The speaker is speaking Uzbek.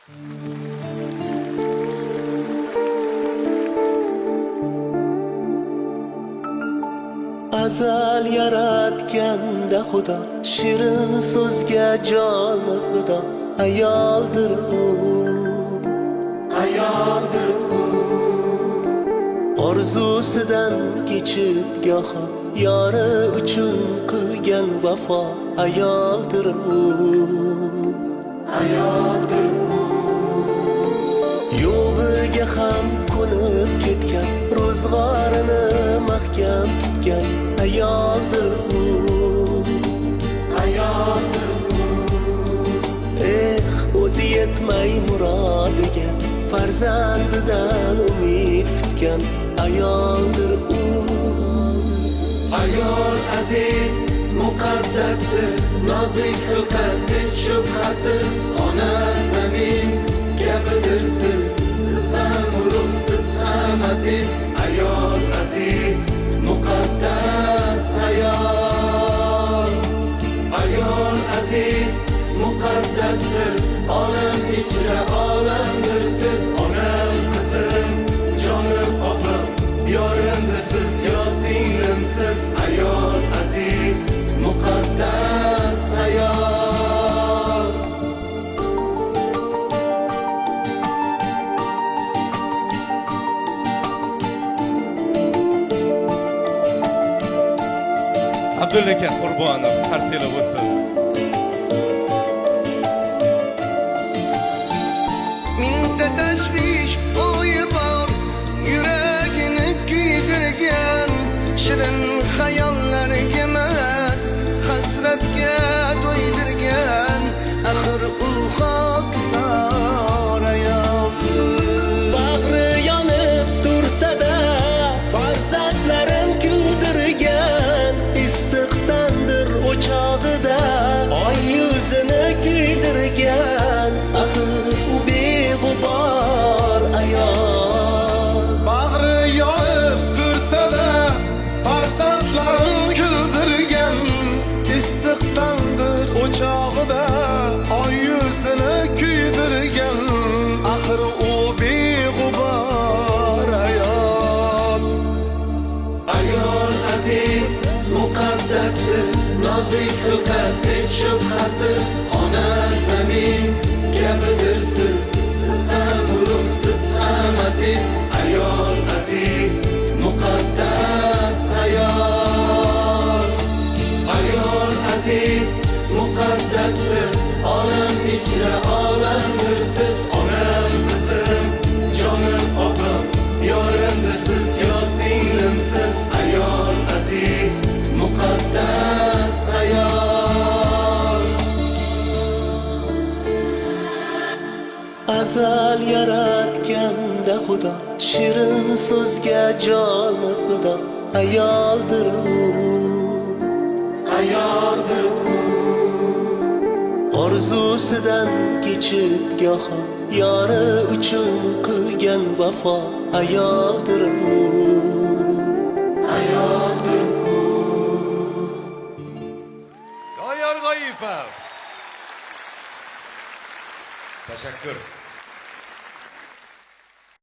Azal yaratganda Xudo shirin so'zga joni fido ayoldir u, ayoldir u. Orzusidan kechib goho yori uchun qilgan vafo ayoldir u, ayoldir u. Yo'g'iga ham ko'nib ketgan, ro'zg'orini mahkam tutgan ayoldir u, ayoldir u. Eh, o'zi yetmay murodiga, farzandidan umid kutgan ayoldir u. Ayol aziz, muqaddasdir, nozik xilqat hech shubhasiz. Ona zamin kabidirsiz, siz ham ulug', siz ham aziz. Ayol aziz, muqaddas ayol. Ayol aziz, muqaddasdir, olam ichra olamdirsiz. Onam, qizim, jonim, opam, yorimdirsiz, yo singlimsiz. Ayol aziz, muqaddas ayol. Abdulla aka Qurbonov, qarsanglar bo'lsin. Mingta tashvish o'yi bor, yuragini kuydirgan, shirin xayollarga emas, hasratga to'ydirgan, axir u xokisor ayol. Bag'ri yonib tursa-da farzandlarin kuldirgan, issiq tandir o'chog'ida oy yuzini kuydirgan, axir u beg'ubor ayol. Bag'ri yonib tursa-da farzandlarin kuldirgan, issiq tandir o'chog'ida oy yuzini kuydirgan, axir u beg'ubor ayol. Ayol aziz, muqaddasdir, nozik xilqat hech shubhasiz. Ona zamin kabidirsiz, siz ham ulug', siz ham aziz. Ayol aziz, muqaddas ayol. Ayol aziz, muqaddasdir, olam ichra olamdirsiz. Onam, qizim, jonim, opam, yorimdirsiz, yo singlimsiz. Ayol aziz, muqaddas ayol. Azal yaratganda Xudo shirin so'zga joni fido ayoldir u, ayoldir u. Orzusidan kechib goho yori uchun qilgan vafo ayoldir u, ayoldir u. Doniyor G'oyipov. Tashakkur.